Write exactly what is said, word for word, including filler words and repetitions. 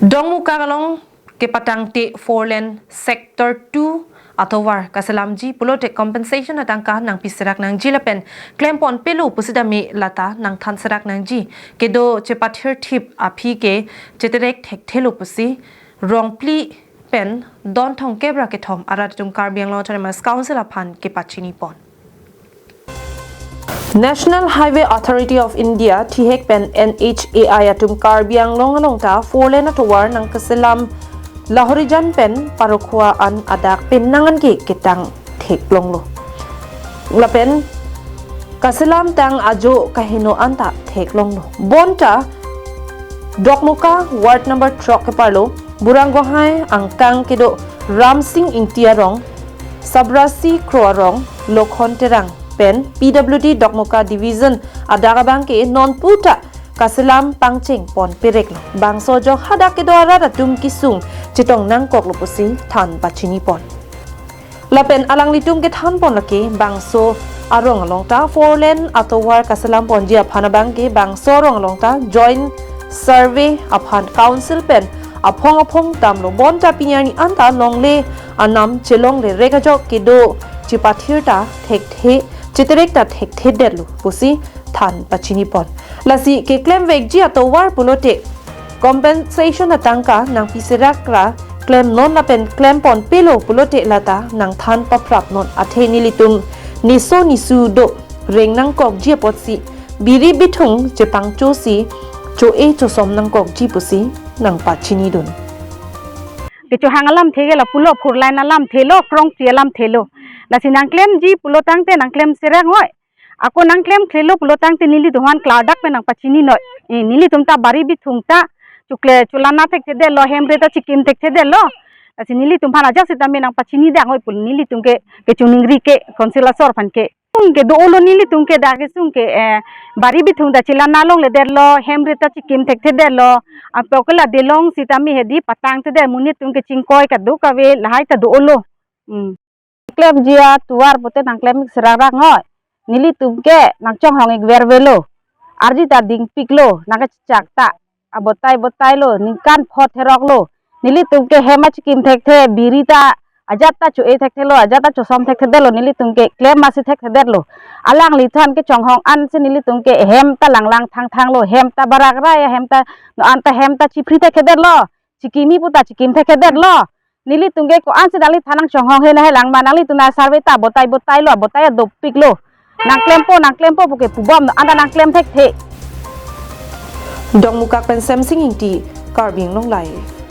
Dongmukak along kepatangte four lane sector two atovar kaselamji pulote compensation atangka nangpiserak nangji lapen klempon pelo pusi dami lata nangthanserak nangji. Kedo chepathirthip aphi ke cheterek thekthelo pusi Rongphli pen Donthong kebra kethom arat atum Karbi Anglong Autonomous Council aphan kepachinipon. National Highway Authority of India thihek pen N H A I atum Karbi Anglong along ta four lane atovar nangkaselam Lahorijan pen Parokhowa an adak pen nang anke ketang theklonglo. Lapen kaselam tang ajo kaheno anta theklonglo. Bonta Dokmoka ward number throk keparlo Burang Gohai angkang kedo Ramsing Ingti arong, Sabrasi Kro arong, Lokhon Terang pen P W D Dokmoka Division adak abangke nonputa kaselam pangcheng pon pereklo. Bangso ajok hadak kedo arat atum kesung chetong nangkoklo pusi than pachinipon. Lapen alanglitum kethanpon lake bangso arong along ta four lane atovar kaselamponji aphan abangke bangso arong along ta joint survey aphan council pen aphong aphong damlo. Bonta pini arni anta longle anam chelongle rek ajok kedo chepathir ta thekthe cheterek ta thekthedetlo pusi than pachinipon. Lasi keklemvekji atovar pulote compensation atangka nangpiserak ra klemnon lapen klempon pelo pulote lata nangthan paphrapnon athe nelitum niso nisu do reng nangkokji apotsi biri bithung chepangchosi cho-e chosom nangkokji pusi nangpachinidun. Kechohang alamthe ke lapulo, four lane alamthe lo, krongsi alamthe lo. Lasi nangklemji pulotangte nangklemserak ngoi. Ako nangklemkhlelo pulotangte nelitum aphan klardak pen nangpachininoi. Eh, nelitum ta bari bithung ta chokle cholana thekthedetlo, hemre ta chikim thekthedetlo. Lasi nelitum aphan ajat sitame nangpachinidang ngoi pulo nelitum ke kechoningri ke council asor aphan ke. Sung ke do-olo nelitum ke dak kesung ke, eh, bari bithung ta chelana longledetlo, hemre ta chikim thekthedetlo. Apok ke la delong sitame hedi patangthedet monit atum ke chingkoi kadokave lahai ta do-olo. Hmm. Klemji atovar pute nangklemserak ngoi. Nelitum ke nangchonghong-ik vervelo. Ardi ta dingpiklo, nangkachechak ta abotai botailo, ningkan pho theroklo. Nelitum ke hem achikim thekthe, biri ta ajat ta cho-e thekthelo, ajat ta chosom thekthedetlo, nelitum ke klem masi thekthedetlo. Alangliphan kechonghong ansi nelitum ke hem ta langlang thangthanglo, hem ta barak raya, hem ta no anta hem ta chipri thekthedetlo. Chikimi puta chikim thekthedetlo. Nelitum ke ko-ansi nangliphan nangchonghong he na helang ma nanglitum na survey ta botai botailo, botai adopiklo. Nangklempo, nangklempo puke pubom anta nangklem thekthe. Dongmukak pen Semsing Ingti, Karbi Anglong Live.